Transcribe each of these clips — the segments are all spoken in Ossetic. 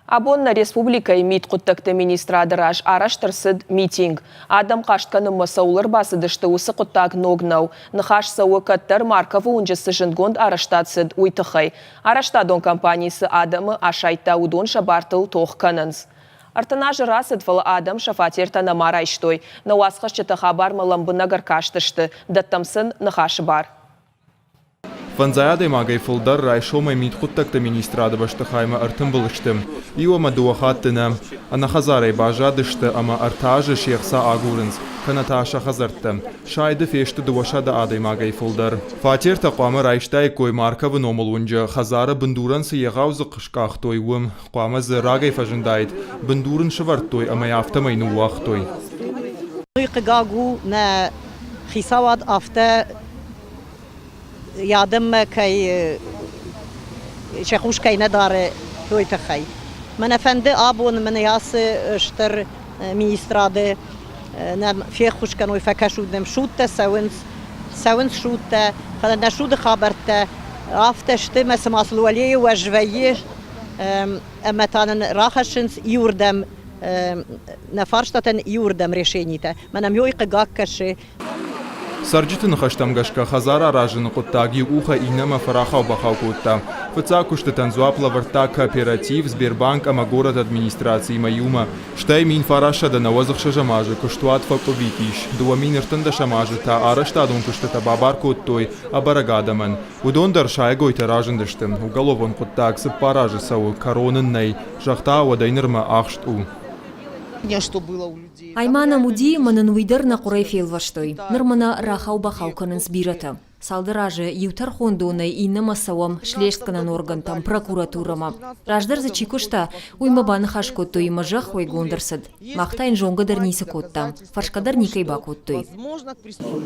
Абон нӕ республикӕйы мидхъуыддӕгты министрады раз арӕзт ӕрцыд митинг. Адӕм хъаст кӕнынмӕ цӕуыл ӕрбацыдысты, уыцы хъуыддаг ног нӕу. Ныхас цӕуы, кӕддӕр Марковы уынджы цы зындгонд арӕзтад цыд, уый тыххӕй. Арӕзтадон компани цы адӕмы асайдта, уыдон сӕ бартыл тох кӕнынц. 30 азы рацыд, фӕлӕ адӕм сӕ фатертӕ нӕма райстой. Нӕ уацхӕсджытӕ хабармӕ лӕмбынӕг ӕркастысты, дӕттӕм сын ныхасы бар. Фӕндзай адӕймагӕй фылдӕр райсомӕй мидхъуыддӕгты министрады бӕстыхаймӕ ӕртымбыл сты. Иу ӕмӕ дыууӕ хатты нӕ. Ӕнӕхӕдзарӕй баззадысты ӕмӕ ӕртӕ азы се хца агурынц, кӕнӕ та сӕ хӕдзӕрттӕ. Сайды фесты 200 адӕймагӕй фылдӕр. Фатертӕ хъуамӕ райстаиккой Марковы номыл уынджы, хӕдзары бындурӕн цы егъау дзыхъхъ скъахтой, уым. Хъуамӕ дзы рагӕй фӕзындаид, бындур ын сӕвӕрдтой ӕмӕ йӕ афтӕмӕй ныууагътой. Уый хъыгаг у, нӕ хицауад афтӕ йӕ адӕммӕ кӕй сӕ хъус кӕй нӕ дары, уый тыххӕй. Мӕнӕ фӕнды абон мын ацы стыр министрады нӕм феххуыс кӕной, фӕкӕсут нӕм, судтӕ цӕуынц, цӕуынц судтӕ, фӕлӕ нӕ суды хабӕрттӕ афтӕ сты, мӕ цыма сыл уӕлейы уӕз вӕййы ӕмӕ та нын рахӕссынц иуырдӕм нӕ фарстатӕн иуырдӕм решенитӕ. Мӕнӕм ёй хъыгаг кӕсы. Цӕрджыты ныхӕстӕм гӕсгӕ хӕдзар аразыны хъуыддаг иу къухӕй иннӕмӕ фӕрахау-бахау кодта. Фыццаг куыстытӕн дзуапп лӕвӕрдта кооператив, Сбербанк ӕмӕ горӕты администрациимӕ иумӕ. Стӕй 1996 азы куыстуат фӕкъуывит ис. 2013 азы та арӕзтадон куыстытӕ бабар кодтой ӕбӕрӕг адӕмӕн. Уыдон дӕр сайӕгойтӕ разындысты. Уголовон хъуыддаг цыппар азы цӕуы, кӕрон ын нӕй, загъта, уӕдӕй нырмӕ ахст у. Ай ма нӕм уыди, ӕмӕ нын уый дӕр нӕ хъуырӕй фелвӕстой. Ныр мӕнӕ рахау-бахау кӕнынц бирӕтӕ. Цалдӕр азы иу тӕрхондонӕй иннӕмӕ цӕуӕм слестгӕнӕн органтӕм, прокуратурӕмӕ. Раздӕр дзы чи куыста, уыимӕ баныхас кодтой ӕмӕ зӕхх уӕйгонд ӕрцыд. Мах та йын зонгӕ дӕр ницы кодтам, фӕрсгӕ дӕр никӕй бакодтой.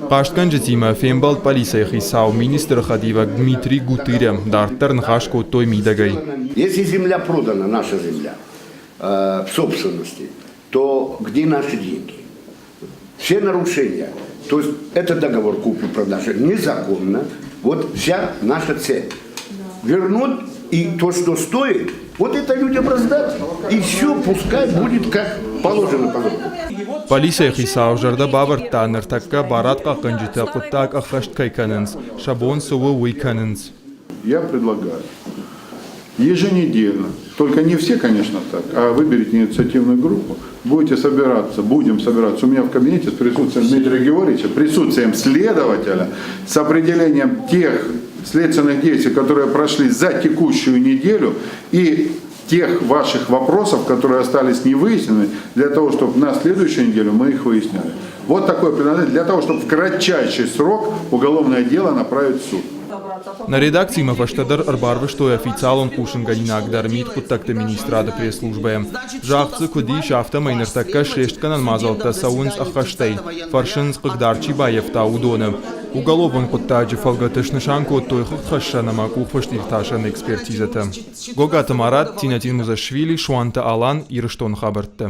Хъастгӕнджытимӕ фембӕлд пъӕлицӕйы хицау, министры хӕдивӕг Дмитрий Гутыря. Дарддӕр ныхас кодтой мидӕгӕй. Если земля продана, наша земля, в собственности, то где наши деньги? Все нарушения, то есть этот договор купли-продажи незаконно, вот вся наша цель. Вернуть и то, что стоит, вот это людям раздать, и все пускай будет как положено по закону. Полицийы хицау зӕрдӕ бавӕрдта, ныртӕккӕ барадхъахъхъӕнджытӕ хъуыддаг ӕххӕст кӕй кӕнынц, сӕ бон цы у, уый кӕнынц. Я предлагаю еженедельно, только не все, конечно, так, а выберите инициативную группу, будете собираться, будем собираться у меня в кабинете с присутствием Дмитрия Георгиевича, присутствием следователя, с определением тех следственных действий, которые прошли за текущую неделю, и тех ваших вопросов, которые остались не выяснены, для того, чтобы на следующую неделю мы их выясняли. Вот такое предложение для того, чтобы в кратчайший срок уголовное дело направить в суд. Нӕ редакцимӕ фӕстӕдӕр ӕрбарвыстой официалон хъусынгӕнинаг дӕр мидхъуыддӕгты министрады пресс-службӕйӕн. Загъд дзы куыд ис, афтӕмӕй ныртӕккӕ слестгӕнӕн мадзӕлттӕ цӕуынц ӕххӕстӕй, фӕрсынц, хъыгдард чи баййӕфта, уыдоны. Уголовон хъуыддаджы фӕлгӕты снысан кодтой хыгъдхӕссӕн ӕмӕ къухфыст иртасӕн экспертизӕтӕ. Гогаты Марат, Тинатин Музашвили, Суанты Алан, Ирыстоны хабӕрттӕ.